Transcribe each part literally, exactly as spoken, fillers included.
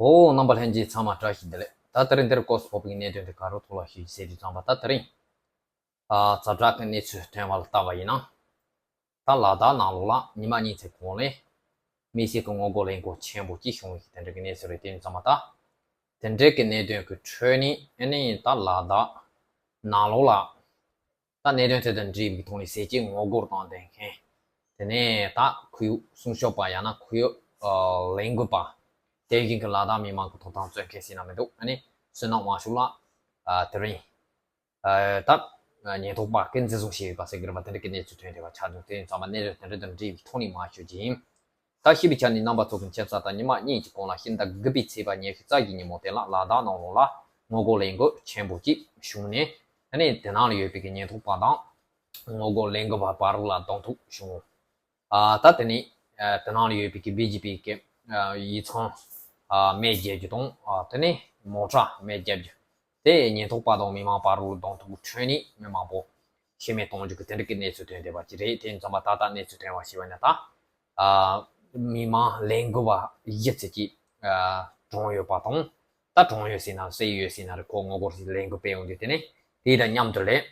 ཨོ། རྣམ་པ་ལྷན་རྒྱས་ཚང་མ་བཀྲ་ཤིས་བདེ་ལེགས། ད་དེ་རིང་འདིར་སྐོར་སྤོབས་པའི་གནད་དོན་དེ་ག་རུ་ཐོག་ལ་ཞུས་ཟེར་དུས་ཙམ་པ། ད་དེ་རིང་ཨ་ཛ་དྲག་གི་གནས་ཚུལ་ཐོན་པ་ལ་བལྟ་བ་ཡིན་ན། ད་ལ་དྭགས་ནང་ལོགས་ལ་ཉི་མ་གཉིས་ཙམ་གོང་ལ་དམིགས་བསལ་གྱི་ངོ་རྒོལ་ལས་འགུལ་ཆེན་པོ་ཅིག་བྱུང་བའི་དེ་འདྲ་གི་གནས་ཚུལ་རེད། དེ་ཡིན་ཙམ་པ་ད་དེ་འདྲ་གི་གནད་དོན་གྱི་ཁྲོད་ནས་ཨ་ནི་ད་ལ་དྭགས་ནང་ལོགས་ལ། ད་གནད་དོན་དེ་དང་འབྲེལ་བའི་ཐོག་ནས་ཟས་བཅད་ངོ་རྒོལ་དང་ལྡན་མཁན། དེ་ནས་ད་ཁོར་ཡུག་སྲུང་སྐྱོབ་པ་ཡང་ན་ཁོར་ཡུག་ཨ་ལས་འགུལ་པ། དེ་བཞིན་གྱི་ལ་དྭགས་མི་མང་གི་ཐོབ་ཐང་རྩོད་མཁན་ཟེར་ན་མི་འདུག་ཨ་ནི་བསོད་ནམས་དབང་ཕྱུག་ལགས་ཨ་དེ་རིང་ཨ་ད་ཉེན་རྟོག་པ་གིས་འཛིན་བཟུང་བྱས་ཡོད་པ་ཟེར་གྱི་རེད་པ། དེ་འདྲ་གི་གནས་ཚུལ་ཐོན་བསྡད་པ་ཆགས་འདུག་དེ་ཡིན་ཙང་མ་གནད་དོན་དེ་འདྲ་དང་འབྲེལ་བའི་ཐོག་ནས་མར་ཞུ་རྒྱུ་ཡིན། ད་ཤེས་པའི་ཆ་ནས་རྣམ་པ་ཚོ་གི་མཁྱེན་གསལ་ལྟར་ཉི་མ་གཉིས་ཀྱི་གོང་ལ་ཕྱི་ཟླ་དགུ་པའི་ཚེས་པ་ཉི་ཤུ་རྩ་བཞིའི་ཉིན་མོ་དེ་ལ་ལ་དྭགས་ནང་ལོགས་ལ་ངོ་རྒོལ་ལས་འགུལ་ཆེན་པོ་ཅིག་བྱུང་ནས། ཨ་ནི་དེ་ནང་ལ་ཡོད་པའི་གི་ཉེན་རྟོག་པ་དང་ངོ་རྒོལ་ལས་འགུལ་བ་བར་ལ་གདོང་ཐུག་བྱུང་། ཨ་ད་དེ་ནས་ཨ་དེ་ནང་ལ་ཡོད་པའི་གི་བི་ཇེ་པི་གི་ཨ་ཡིག་ཚང་ཨ་མེ་བརྒྱབ་རྒྱུ་དང་། ཨ་དེ་ནས་མོ་ཊ་མེ་བརྒྱབ་རྒྱུ། དེ་ཉེན་རྟོག་པ་དང་མི་མང་བར་ལ་གདོང་ཐུག་འཕྲོད་ནས་མི་མང་པོ་ཤི་རྨས་གཏོང་རྒྱུ་གི་དེ་འདྲ་གི་གནས་ཚུལ་ཐོན་བསྡད་པ་ཅིག་རེད། དེ་ཡིན་ཙང་མ་ད་ལྟ་གནས་ཚུལ་ཐོན་པ་ཞིག་བ་ན་ད་ཨ་མི་མང་ལས་འགུལ་བ་བཞི་ཙམ་ཅིག་ཨ་གྲོངས་ཡོད་པ་དང་། ད་གྲོངས་ཡོད་ཟེར་ན་བསད་ཡོད་ཟེར་ན་རེད། ཁོ་ངོ་རྒོལ་ལས་འགུལ་སྤེལ་ཡོང་དུས་དེ་ནས་དེ་དང་མཉམ་དུ་ལས།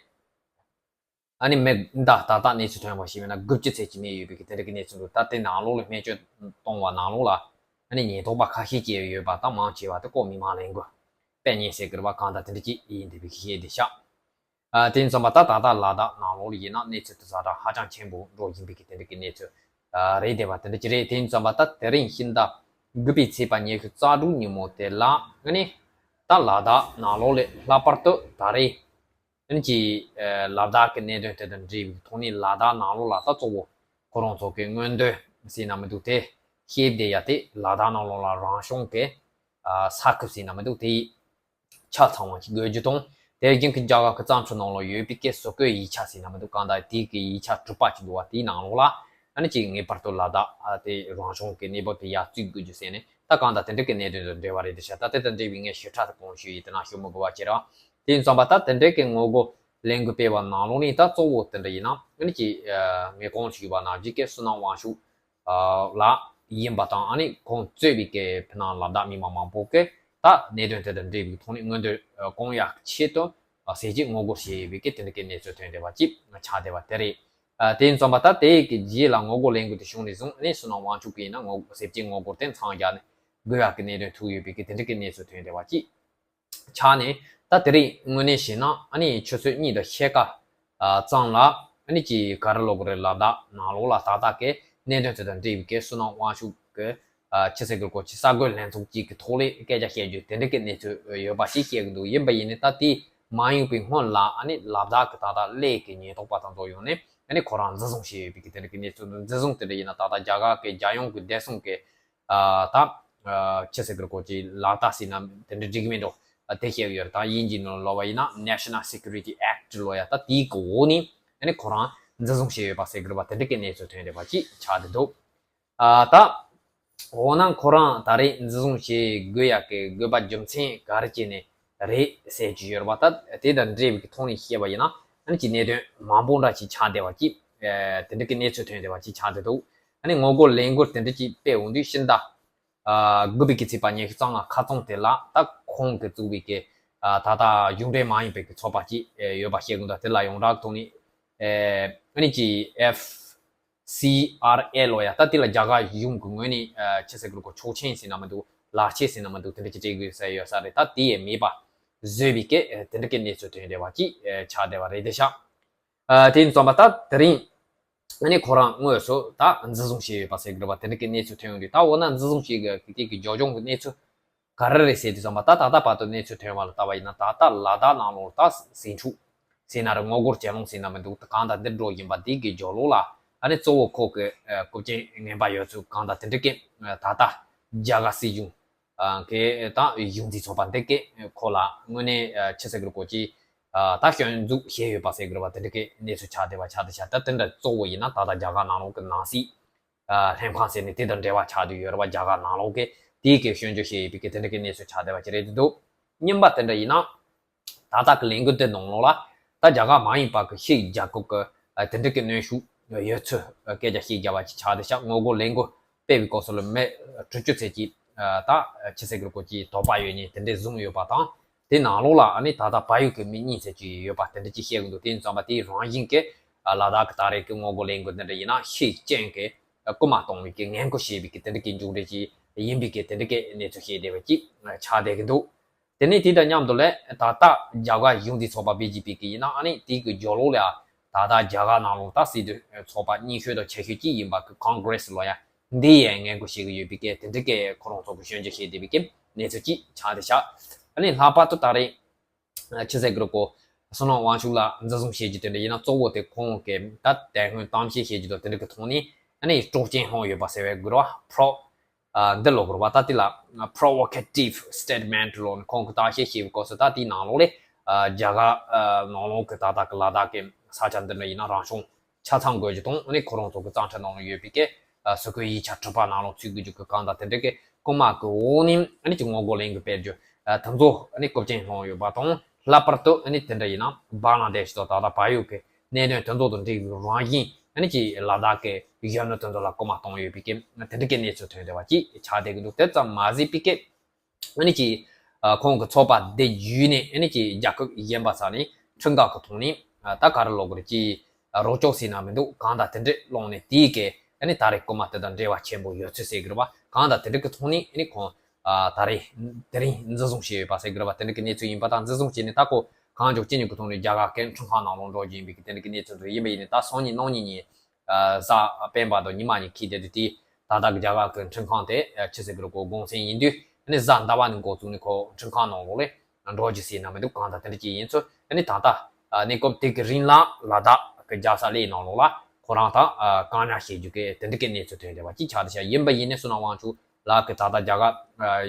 ཨ་ནི་མི་འདི་ད་ལྟ་གནས་ཚུལ་ཐོན་པ་ཞིག་ཡིན་ན་དགུ་བཅུ་ཙམ་ཅིག་རྨས་ཡོད་པའི་གི་དེ་འདྲ་གི་གནས་ཚུལ་འདུག་ད་དེ་ནང་ལོགས་ལ་རྨས་སྐྱོན་གཏོང་བ་ནང་ལོགས་ལ་ཨ་ནི་ཉེན་རྟོག་པ་ཁ་ཤས་ཀྱིས་ཡོད་པ་དང་། མང་ཆེ་བ་དེ་ཁོ་མི་མང་ལས་འགུལ་སྤེལ་མཁན་ཟེར་གི་རེད་པ། གང་ལྟར་དེ་འདྲ་ཅིག་ཡིན་བསྡད་པའི་གི་ཤེས་བསྡད་ཤག་ཨ་དེ་ཡིན་ཙང་མ་ད་ད་ལྟ་ལ་དྭགས་ནང་ལོགས་ལ་ཡིན་ན་གནས་ཚུལ་དེ་ཛ་དྲག་ཧ་ཅང་ཆེན་པོ་འགྲོ་བཞིན་པའི་གི་དེ་འདྲ་གི་གནས་ཚུལ་ཨ་རེད་བསྡད་པ་དེ་འདྲ་ཅིག་རེད། དེ་ཡིན་ཙང་མ་ད་དེ་རིང་ཕྱི་ཟླ་དགུ་པའི་ཚེས་པ་ཉི་ཤུ་རྩ་དྲུག་ཉིན་མོ་དེ་ལ་ཨ་ནི་ད་ལ་དྭགས་ནང་ལོགས་ལ་ལྷག་པར་དུ་ད་རེས། ཨ་ནི་ཅིག་ཨ་ལ་དྭགས་ཀྱི་གནད་དོན་དེ་དང་འབྲེལ་བའི་ཐོག་ནས་ལ་དྭགས་ནང་ལོགས་ལ་ད་གཙོ་བོ་ཁོ་རང་ཚོ་གི་མངོན་འདོད་ཟེར་ན་མི་འདུག་དེ་བཤད་བསྡད་ཡ་དེ་ལ་དྭགས་ནང་ལོགས་ལ་རང་བྱུང་གི་ཨ་ས་ཁུལ་ཟེར་ན་མི་འདུག་དེ་ཆ་ཚང་བ་ཅིག་དགོས་རྒྱུ་དང་། དེ་བཞིན་གྱི་རྒྱ་གར་གྱི་བཙན་བྱོལ་ནང་ལ་ཡོད་པའི་གི་བཟོ་བཀོད་ཡིག་ཆ་ཟེར་ན་མི་འདུག་གང་ལྟར་དེའི་གི་ཡིག་ཆ་གྲུབ་པ་ཅིག་འདུག་བ། དེའི་ནང་ལོགས་ལ་ཨ་ནི་ཅིག་ངེས་པར་དུ་ལ་དྭགས་ཨ་དེ་རང་བྱུང་གི་གནས་བབ་དེ་ཡར་བརྩི་དགོས་རྒྱུ་ཟེར་ནས་ད་གང་ལྟར་དེ་འདྲ་གི་གནད་དོན་དང་འབྲེལ་བ་རེད་འདི་ཤག་ད་དེ་དང་འབྲེལ་བའི་ངས་ཞིབ་ཕྲ་དུ་གང་ཞུས་ཡིན་དེ་ན་ཞུ་མི་དགོས་པ་བྱེད་ར། དེ་ཡིན་ཙང་པ་ད་དེ་འདྲའི་གི་ངོ་རྒོལ་ལས་འགུལ་སྤེལ་བ་ནང་ལོགས་ནས་ད་གཙོ་བོ་དེ་འདྲ་ཡིན་ན་ཨ་ནི་ཅིག་ངས་གོང་ཞུས་པ་ནང་བཞིན་གྱི་བསོད་ནམས་དབང་ཕྱུག་ལགས་ཡིན་པ་དང་། ཨ་ནི་ཁོང་གཙོས་པའི་གི་ཕི་ནང་ལ་དྭགས་མི་མང་མང་པོ་གིས་ད་གནད་དོན་དེ་དང་འབྲེལ་བའི་ཐོག་ནས་མངོན་འདོད་སྐོང་ཡག་ཆེད་དུ་ཟས་བཅད་ངོ་རྒོལ་བྱས་ཡོད་པའི་གི་དེ་འདྲ་གི་གནས་ཚུལ་ཐོན་བསྡད་པ་ཅིག་ཆགས་བསྡད་པ་དེ་རེད། དེ་ཡིན་ཙང་པ་ད་དེ་གི་རྗེས་ལ་ངོ་རྒོལ་ལས་འགུལ་དེ་བྱུང་ནས་བཟུང་ཨ་ནི་བསོད་ནམས་དབང་ཕྱུག་གིས་ཡིན་ན་ངོ་ཟས་བཅད་ངོ་རྒོལ་དེ་འཚང་རྒྱ་ནས་དགོས་ཡག་གི་གནད་དོན་ཐུག་ཡོད་པའི་གི་དེ་འདྲ་གི་གནས་ཚུལ་ཐོན་བསྡད་པ་ཅིག་ཆགས་ནས། ད་དེ་རིང་དངོས་གནས་བྱས་ན་ཨ་ནི་ཆུ་ཚོད་གཉིས་དང་ཕྱེད་ཀ་ཨ་ཙམ་ལ་ཨ་ནི་ཅིག་ག་རེ་ལབ་དགོས་རེད། ལ་དྭགས་ནང་ལོགས་ལ་ད་ལྟ་གི་གནད་དོན་དེ་དང་འབྲེལ་བའི་གི་བསོད་ནམས་དབང་ཕྱུག་གི་ཨ་ཅི་ཟེར་དགོས་རེད། ཁོ་ཅིག་གསར་འགོད་ལྷན་ཚོགས་ཅིག་གི་ཐོག་ལ་སྐད་ཆ་བཤད་རྒྱུ་དེ་འདྲ་གི་གནས་ཚུལ་ཡོད་པ་ཞིག་བཤད་གི་འདུག་ཡིན་པ་ཡིན་ནའི་ད་དེ་མ་ཡོང་པའི་སྔོན་ལ་ཨ་ནི་ལ་དྭགས་གི་ད་ལྟ་གླེ་གི་ཉེན་རྟོག་པ་དང་ཚོ་ཡོང་ནས་ཨ་ནི་ཁོ་རང་འཛིན་བཟུང་བྱས་ཡོད་པའི་གི་དེ་འདྲ་གི་གནས་ཚུལ་འདུག་འཛིན་བཟུང་དེ་འདྲ་ཡིན་ན་ད་ལྟ་རྒྱ་གར་གི་རྒྱལ་ཡོངས་གི་བདེ་སྲུང་གི་ཨ་ད་ཨ་ཅི་ཟེར་དགོས་རེད། ཁོ་ཅིག་ལག་བརྡ་ཟེར་ན་དེ་འདྲ་འགྲིག་གི་མི་འདུག་ཨ་དེ་བཤད་གི་ཡོད་རེད། ད་དབྱིན་ཇིའི་ནང་ལ་ལབ་པ་ཡིན་ན་National Security Act ལབ་ཡ། ད་དེའི་གི་འོག་ནས་ཨ་ནི་ཁོ་རང་འཛིན་བཟུང་བྱས་ཡོད་པ་ཟེར་གི་རེད་པ། དེ་འདྲ་གི་གནས་ཚུལ་ཐོན་བསྡད་པ་ཅིག་ཆགས་བསྡད་འདུག་ཨ་ད་འོ་ན་ཁོ་རང་ད་རེས་འཛིན་བཟུང་བྱེད་དགོས་ཡག་གི་དགོས་པ་རྒྱུ་མཚན་ག་རེ་བྱས་ནས་རེད་ཟེར་གྱི་ཡོད་རེད་པ། ད་དེ་དང་འབྲེལ་བའི་གི་ཐོག་ནས་བཤད་པ་ཡིན་ན་ཨ་ནི་ཅིག་གནད་དོན་མང་པོ་འདྲ་ཅིག་ཆགས་བསྡད་པ་ཅིག་ཨ་དེ་འདྲ་གི་གནས་ཚུལ་ཐོན་བསྡད་པ་ཅིག་ཆགས་བསྡད་འདུག་ཨ་ནི་ངོ་རྒོལ་ལས་འགུལ་དེ་འདྲ་ཅིག་སྤེལ་འོང་དུས་ཕྱི་ཟླ་ཨ་དགུ་པའི་གི་ཚེས་པ་ཉི་ཤུ་རྩ་ལྔ་ཁ་རྩང་དེ་ལ་ད་ཁོང་གིས་བཙུགས་པའི་གི་ཨ་ད་ལྟ་གཞུང་འབྲེལ་མ་ཡིན་པའི་གི་ཚོགས་པ་ཅིག་ཨེ་ཡོད་པ་བཤད་གི་འདུག་དེ་ལ་ཡོངས་གྲགས་ཐོག་ནས་ཨེ་ཨ་ནི་ཅིག་F C R A ལབ་ཡ། ད་དེ་ལ་རྒྱ་གར་གཞུང་གི་ངོས་ནས་ཨ་ཅི་ཟེར་དགོས་རེད། ཁོ་ཆོག་མཆན་ཟེར་ན་མི་འདུག་ལག་ཆས་ཟེར་ན་མི་འདུག་དེ་འདྲ་ཅིག་སྤྲད་དགོས་ཟེར་ཡོད་ས་རེད། ད་དེ་ཡང་མེད་པ་བཟོས་པའི་གི་ཨེ་དེ་འདྲ་གི་གནས་ཚུལ་ཐོན་བསྡད་པ་ཅིག་ཨེ་ཆགས་བསྡད་པ་རེད་དེ་ཤག་ཨ་དེ་ཡིན་ཙང་པ་ད་དེ་རིང་ཨ་ནི་ཁོ་རང་དངོས་སུ་ད་འཛིན་བཟུང་བྱས་ཡོད་པ་ཟེར་གི་རེད་པ། དེ་འདྲ་གི་གནས་ཚུལ་ཐོན་ཡོང་དུས་ད་འོ་ན་འཛིན་བཟུང་བྱས་གི་དེ་གི་རྒྱབ་ལྗོངས་གི་གནས་ཚུལ་ག་རེ་རེད་ཟེར་དུས་ཙམ་པ། ད་ད་ལྟ་བར་དུ་གནས་ཚུལ་ཐོན་པ་ལ་ལྟ་བ་ཡིན་ན་ད་ལྟ་ལ་དྭགས་ནང་ལོགས་ད་ཟིང་འཁྲུག་ཟེར་ན་རེད། ངོ་རྒོལ་གྱེན་ལངས་ཟེར་ན་མི་འདུག་ད་གང་ལྟར་འདིར་འགྲོ་བཞིན་པ་འདི་གི་རྒྱབ་ལོགས་ལ་ཨ་ནི་གཙོ་བོ་ཁོ་གི་ཨ་གོ་རྐྱེན་ངན་པ་ཡོད་ཚུལ་གང་ལྟར་དེ་འདྲ་གི་ཨ་ད་ལྟ་རྒྱ་གར་སྲིད་གཞུང་ཨ་གི་ད་གཞུང་འཛིན་ཚོགས་པ་འདི་གི་ཁོ་ལ་དངོས་གནས་ཨ་ཅི་ཟེར་དགོས་རེད། ཁོ་ཅིག་ཨ་ད་སྐྱོན་འཛུགས་བྱས་ཡོད་པ་ཟེར་དགོས་རེད་པ། དེ་འདྲ་གི་གནས་ཚུལ་ཆགས་བསྡད་པ་ཆགས་བསྡད་ཤག་ད་དེ་འདྲ་གཙོ་བོ་ཡིན་ན་ད་ལྟ་རྒྱ་གར་ནང་ལོགས་ཀྱི་ནང་སྲིད་ཨ་ལྷན་ཁང་ཟེར་ནས་དེ་དང་འབྲེལ་བ་ཆགས་བསྡད་ཡོད་རེད་པ། རྒྱ་གར་ནང་ལོགས་ཀྱི་དེའི་གི་སྐྱོན་བརྗོད་བྱས་ཡོད་པའི་གི་དེ་འདྲ་གི་གནས་ཚུལ་ཆགས་བསྡད་པ་ཅིག་རེད་འདུག་གཉིས་པ་དེ་འདྲ་ཡིན་ན། ད་ལྟ་གི་ལས་འགུལ་དེ་ནང་ལོགས་ལ་ད་རྒྱ་གར་མ་ཡིན་པ་གི་ཕྱིའི་རྒྱལ་ཁབ་ཀྱི་ཨ་དེ་འདྲ་གི་གནོན་ཤུགས་ཡོད་ཚུལ་སྐད་ཆ་བཤད་བརྒྱབ་པ་ཅིག་ཆགས་བསྡད་ཤག་ངོ་རྒོལ་ལས་འགུལ་སྤེལ་བའི་སྐབས་སུ་ལ་མི་དྲུག་ཅུ་ཙམ་ཅིག་ ད་ཆི་ཟེར་གི་རེད། ཁོ་ཅིག་དོགས་པ་ཡོད་མཁན་དེ་འདྲས་བཟུང་ཡོད་པ་དང་། དེ་ནང་ལོགས་ལ་ཨ་ནི་ད་ལྟ་བལ་ཡུལ་གྱི་མི་གཉིས་ཙམ་ཅིག་ཡོད་པ་དེ་འདྲ་ཅིག་བཤད་གི་འདུག་དེ་ཡིན་ཙང་མ་དེའི་རང་བཞིན་གྱི་ལ་དྭགས་ཀྱི་ད་རེས་ཀྱི་ངོ་རྒོལ་ལས་འགུལ་འདི་འདྲ་ཡིན་ན་ཤུགས་རྐྱེན་གྱི་སྐུལ་མ་གཏོང་བའི་གི་ངན་སྐུལ་བྱེད་པའི་གི་དེ་འདྲ་གི་མཇུག་འབྲས་ཅིག་ཡིན་པའི་གི་དེ་འདྲ་གི་གནས་ཚུལ་བཤད་བསྡད་པ་ཅིག་ཆགས་བསྡད་གི་འདུག་དེ་ནས་དེ་དང་མཉམ་དུ་ལས་ད་ལྟ་རྒྱ་གར་གཞུང་འཛིན་ཚོགས་པ་བི་ཇེ་པི་གི་ཡིན་ན་ཨ་ནི་དེའི་གི་རྒྱབ་ལོགས་ལ་ད་ལྟ་རྒྱ་གར་ནང་ལོགས་ད་སྲིད་དོན་ཚོགས་པ་རྙིང་ཤོས་དང་ཆེ་ཤོས་ཅིག་ཡིན་པ་གི་ཀོང་གྷི་རེ་སི་ལོ་ཡ་འདི་ཡས་ངན་སྐུལ་བྱེད་གི་ཡོད་པའི་གི་དེ་འདྲ་གི་ཁོ་རང་ཚོ་གི་སྐྱོན་བརྗོད་བྱེད་བསྡད་པའི་གི་གནས་ཚུལ་ཅིག་ཆགས་བསྡད་ཤག་ཨ་ནི་ལྷག་པར་དུ་ད་རེས་ཆི་ཟེར་གི་རེད། ཁོ་བསོད་ནམས་དབང་ཕྱུག་ལགས་འཛིན་བཟུང་བྱེད་རྒྱུ་དེ་འདྲ་ཡིན་ན་གཙོ་བོ་དེ་ཁོང་གི་ད་དེ་སྔོན་གཏམ་བཤད་བྱེད་རྒྱུ་དང་དེ་འདྲ་གི་ཐོག་ནས་ཨ་ནི་དཀྲོག་རྐྱེན་སློང་ཡོད་པ་ཟེར་བའི་གི་རེད་པ། འདི་ལོ་གི་རེད་པ། ད་དེ་ལ་provocative statement ལོ་ནི་ཁོང་གི་གཏམ་བཤད་བྱས་པའི་སྐབས་སུ་ད་དེའི་ནང་ལོགས་ལས་རྒྱ་གར་ནང་ལོགས་གི་ད་ལྟ་གི་ལ་དྭགས་གི་ས་ཆ་འདི་འདྲ་ཡིན་ན་རང་སྐྱོང་ཆ་ཚང་དགོས་རྒྱུ་དང་ཨ་ནི་ཁོ་རང་ཚོ་གི་གཙང་ཁྲིད་ནང་ལ་ཡོད་པའི་གི་སོ་གོའི་ཡིག་ཆ་གྲུབ་པ་ནང་ལ་ཚུད་དགོས་རྒྱུ་གི་གང་དང་དེ་འདྲ་གི་རྐུན་མ་གི་འོག་ནས་ཨ་ནི་ཅིག་ངོ་རྒོལ་ལས་འགུལ་སྤེལ་རྒྱུ་དེ་ཚོ་ཨ་ནི་རྐུབ་སྐྱེལ་སློང་ཡོད་པ་དང་། ལྷག་པར་དུ་ཨ་ནི་དེ་འདྲ་ཡིན་ན་བང་ལ་དེ་ཤི་ཏོ་ད་ལྟ་བལ་ཡུལ་གི་གནད་དོན་དེ་ཚོ་དང་འབྲེལ་བའི་རང་བཞིན་ཨ་ནི་ཅིག་ལ་དྭགས་གི་གཞོན་ནུ་དེ་ཚོ་ལ་རྐུན་མ་གཏོང་ཡོད་པའི་གི་དེ་འདྲ་གི་གནས་ཚུལ་ཐོན་བསྡད་པ་ཅིག་ཆགས་བསྡད་ཀྱི་འདུག་དེ་ཙམ་མ་ཟད་པའི་གི་ཨ་ནི་ཅིག་ཁོང་གི་ཚོགས་པ་དེ་བརྒྱུད་ནས་ཨ་ནི་ཅིག་རྒྱལ་ཁབ་གཞན་པ་ས་ནས་ཁྲིམས་འགལ་གི་ཐོག་ནས་ད་ག་རེ་ལབ་དགོས་རེད། ཅིག་རོགས་སྐྱོར་ཟེར་ན་མི་འདུག་གང་དང་དེ་འདྲ་སློང་ནས་དེའི་གི་ཨ་ནི་ད་རེས་རྐུན་མ་དེ་དང་འབྲེལ་བ་ཆེན་པོ་ཡོད་ཚུལ་ཟེར་གི་རེད་པ། གང་དང་དེ་འདྲ་གི་ཐོག་ནས་ཨ་ནི་ཁོང་ད་རེས་དེ་རིང་འཛིན་བཟུང་བྱས་ཡོད་པ་ཟེར་གི་རེད་པ། དེ་འདྲ་གི་གནས་ཚུལ་ཡིན་པ་དང་། འཛིན་བཟུང་བྱས་ནས་ད་ཁོ་གང་མགྱོགས་ཅི་ནུས་ཀྱི་ཐོག་ནས་རྒྱ་གར་གི་ཁྲིམས་ཁང་ནང་ལ་འགྲོ་རྒྱུ་ཡིན་པའི་གི་དེ་འདྲ་གི་གནས་ཚུལ་འདུག་ཡིན་པ་ཡིན་ནའི་ད་སང་ཉིན་གནངས་ཉིན་གཉིས་གཟའ་སྤེན་པ་དང་ཉི་མ་གཉིས་འཁེལ་བསྡད་དུས་དེ་ད་ལྟ་གི་རྒྱ་གར་གི་ཁྲིམས་ཁང་དེ་ཆི་ཟེར་གི་རེད། ཁོ་དགོངས་ཟིན་ཡིན་དུས་ཨ་ནི་གཟའ་ཟླ་བ་ནས་འགོ་བཙུགས་ནས་ཁོ་ཁྲིམས་ཁང་ནང་ལོགས་ལ་འགྲོ་རྒྱུ་ཟེར་ན་མི་འདུག་གང་དང་དེ་འདྲ་ཅིག་ཡིན་ཚུལ། ཨ་ནི་ད་ལྟ་གནས་སྐབས་དེ་གི་རིང་ལ་ལ་དྭགས་གི་རྒྱལ་ས་གླེ་ནང་ལོགས་ལ་ཁོ་རང་དང་བཀག་ཉར་བྱེད་རྒྱུ་གི་དེ་འདྲ་གི་གནས་ཚུལ་ཐོན་བསྡད་པ་ཅིག་ཆགས་བསྡད་ཤག་ཡིན་པ་ཡིན་ནའི་བསོད་ནམས་དབང་ཕྱུག་ལགས་ཀྱིས་ད་ལྟ་རྒྱ་གར་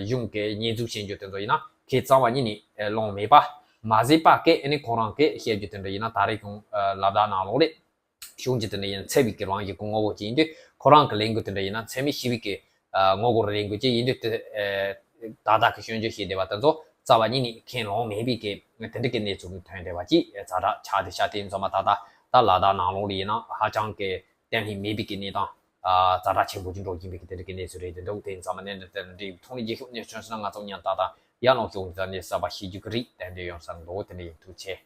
གཞུང་གི་ཉེས་འཛུགས་བྱེད་རྒྱུ་དེ་ཚོ་ཡིན་ན་ཁོས་རྩ་བ་ཉིད་ནས་སློང་མེད་པ་མ་ཟད་པ་གི་ཨ་ནི་ཁོ་རང་གིས་བཤད་རྒྱུ་དེ་འདྲ་ཡིན་ན་ད་རེས་ཀྱང་ལ་དྭགས་ནང་ལོགས་ལ་གཞུང་གི་དེ་འདྲ་ཡིན་ན་འཚེ་བའི་གི་རང་བཞིན་གྱི་ངོ་བོ་ཅིག་ཡིན་དུས། ཁོ་རང་གི་ལས་འགུལ་དེ་འདྲ་ཡིན་ན་འཚེ་མེད་ཞི་བའི་གི་ངོ་རྒོལ་ལས་འགུལ་ཅིག་ཡིན་དུས། དེ་ད་ལྟ་གི་སྐྱོན་བརྗོད་བྱས་བསྡད་པ་དེ་ཚོ་རྩ་བ་ཉིད་ནས་ཁས་ལེན་མེད་པའི་གི་དེ་འདྲ་གི་གནས་ཚུལ་ཐོན་བསྡད་པ་ཅིག་ཛ་དྲག་ཆགས་བསྡད་ཤག་དེ་ཡིན་ཙང་མ་ད་ལྟ་ད་ལ་དྭགས་ནང་ལོགས་ལ་ཡིན་ན་ཧ་ཅང་གི་བརྟན་ལྷིང་མེད་པའི་གི་གནས་སྟངས་ཛ་དྲག་ཆེན་པོ་ཅིག་འགྲོ་གིན་པའི་གི་དེ་འདྲ་གི་གནས་ཚུལ་རེད་འདུག་དེ་ཡིན་ཙང་མ་གནད་དོན་དེ་འདྲ་ཡིན་ཐོག་ནས་རྒྱལ་ཁབ་གནས་ཚུལ་ན་ང་ཚོ་ཉམས་ཏག་ཏག་ཡར་ལངས་ཤོག་འདི་ལྟར་གནས་གསར་པ་ཤེས་རྒྱུ་གི་རིགས་ཏན་ཏན་ཡོང་ས་འདུག་དེ་འདྲ་ཡིན། ཐུགས་རྗེ་ཆེ།